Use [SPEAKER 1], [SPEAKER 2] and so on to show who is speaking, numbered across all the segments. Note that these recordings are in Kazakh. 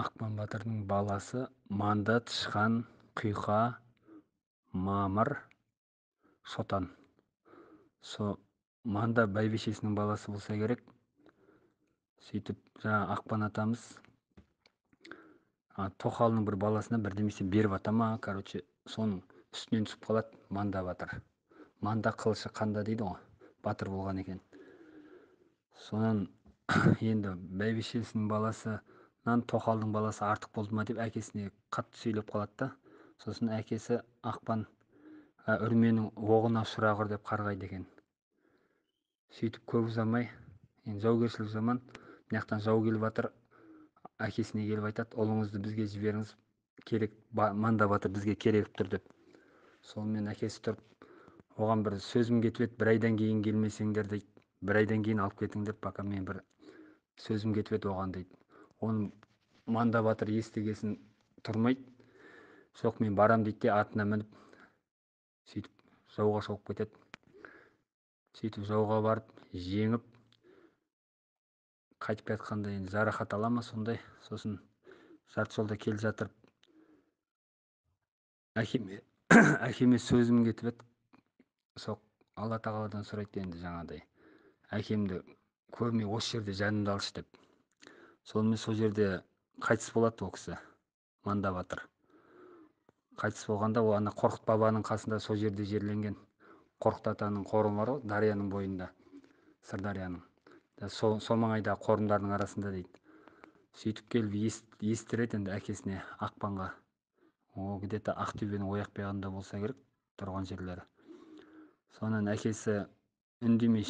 [SPEAKER 1] Ақпан батырдың баласы Манда, Тышқан, Құйқа, Мамыр, Шотан. Со Манда бәйбішесінің баласы болса керек. Сөйтіп жаңа Ақпан атамыз тоқалының бір баласына бірдемесе беріп ата ма, короче, соның үстінен түсіп қалады Манда батыр. Манда қылышы қанда дейді ғой, батыр болған екен. Сонан енді бәйбішесінің баласынан тоқалдың баласы артық болды ма деп әкесіне қатты сөйлеп қалады да. Сосын әкесі Ақпан үрменің оғына ұшырағыр деп қарғайды екен. Сөйтіп көп ұзамай, енді жаугершілік заман, мына жақтан жау келіп жатыр, әкесіне келіп айтады: ұлыңызды бізге жіберіңіз, керек, Манда батыр бізге керек тұр деп. Сонымен әкесі тұрып, оған бір сөзім кетіп еді, бір айдан кейін келмесеңдер дейді, бір айдан кейін алып кетіңдер, пока мен бір сөзім кетіп еді оған дейді. Оны Манда батыр естігесін тұрмайды, жоқ мен барам дейді де, атына мініп сөйтіп жауға шауып кетеді. Сөйтіп жауға барып жеңіп қайтып келе жатқанда енді жарақат ала ма сондай. Сосын жарты жолда келе жатырып әкеме сөзім кетіп еді, сол Алла тағаладан сұрайды енді жаңағыдай, әкемді көрмей осы жерде жанымды алшы деп. Сонымен сол жерде қайтыс болады ол кісі, Манда батыр. Қайтыс болғанда ол ана Қорқыт бабаның қасында сол жерде жерленген. Қорқыт атаның қорымы бар ғой дарияның бойында, Сырдарияның. Сол маңайдағы қорымдардың арасында дейді. Сөйтіп келіп естіреді енді әкесіне, Ақпанға. О, где-то Ақтөбенің ояқ жағында болса керек тұрған жерлері. Сонан әкесі үндемей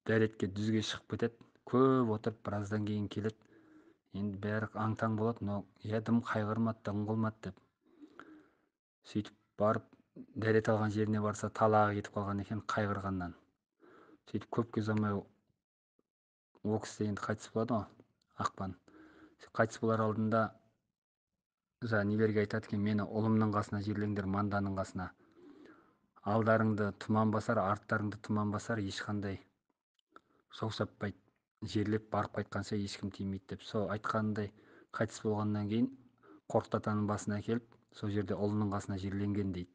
[SPEAKER 1] дәретке дүзге шығып кетеді. Көп отырып біраздан кейін келеді. Енді бәрі аң-таң болады, но я дым қайғырмады, дым қылмады деп. Сөйтіп барып дәрет алған жеріне барса, талағы кетіп қалған екен қайғырғаннан. Сөйтіп көпке ұзамай ол кісі енді қайтыс болады ғой, Ақпан. Қайтыс болар алдында жаңа нелерге айтады екен: мені ұлымның қасына жерлеңдер, Манданың қасына. Алдарыңды тұман басар, арттарыңды тұман басар, ешқандай жау шаппайды, жерлеп барып қайтқанша ешкім тимейді деп. Сол айтқанындай қайтыс болғаннан кейін Қорқыт атаның басына келіп, сол жерде ұлының қасына жерленген дейді.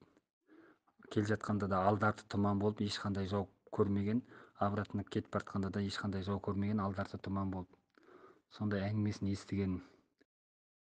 [SPEAKER 1] Келе жатқанда да алды арты тұман болып, ешқандай жау көрмеген, обратно кетіп бара жатқанда да ешқандай жау көрмеген, алды арты тұман болып. Сондай әңгімесін естіген.